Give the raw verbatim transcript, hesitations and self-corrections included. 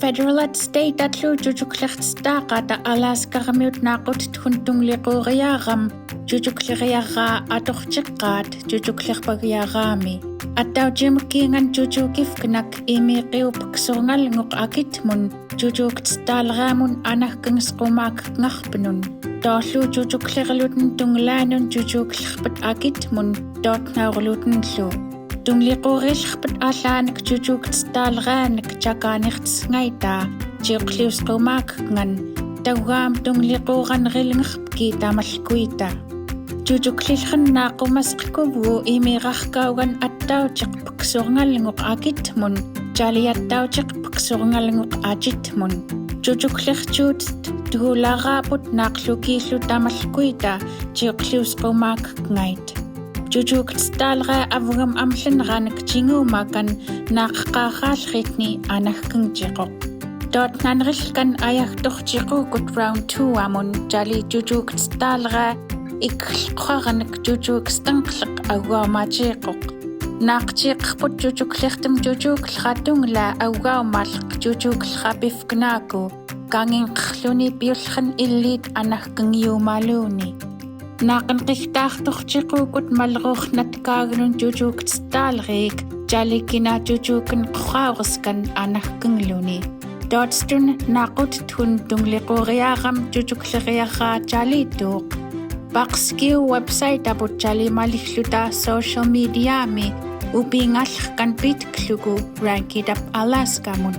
Federal-at state-atlu jujukliqtstaqata Alaska-rmiut naquttkun tungliquriaram jujukliqriara atuqtiqqat jujukliqpagiarami. Attautimkiingan jujukifknak imiqiupksurngalnguq akitmun jujuktstaalriamun anahkngsqumaakngarpnun. Toollu jujukliqlutn tunglaanun jujuklqpet akitmun tootnaurlutnlu. Tungliquriqpet allaanik jujuktstaalrianik jakaaniqtsngaita jiuqliusqumaakngan taugaam tungliquranrilngqpki tamallkuita. Jujuklilqn naqumasqkuvgu imiqaqkaugan attautiqpksurngalnguq akitmun jali attautiqpksurngalnguq ajitmun. Jujukliqjuut tgularaaput naqlukiillu tamallkuita jiuqliusqumaakngait. Jujuktstaalria avgam amlnranik jingumakan naqqarraalritni anahkngjiquq. Tootnanrilkan ayagtuqjiqukut round two-amun jali jujuktstaalria iklqxarnik jujukstenqlq augaumajiquq. Naqjiqput jujukliqtm jujuklra tunglai augaumalq jujuklra pifknaku kanginqluni piullqn illit anahkngiumaluni. Naqnqigtaaqtuqjiqukut malruqnatkagnun jujuktstaalriik jali kina jujuknquraurskan anahkngluni. Tootstun naquttkun tungliquriaram jujuklriara jali tuuq. Paqskiw website-aput jali maligluta social media-mi upingallqkan pitkluku Rankidap Alaska-mun.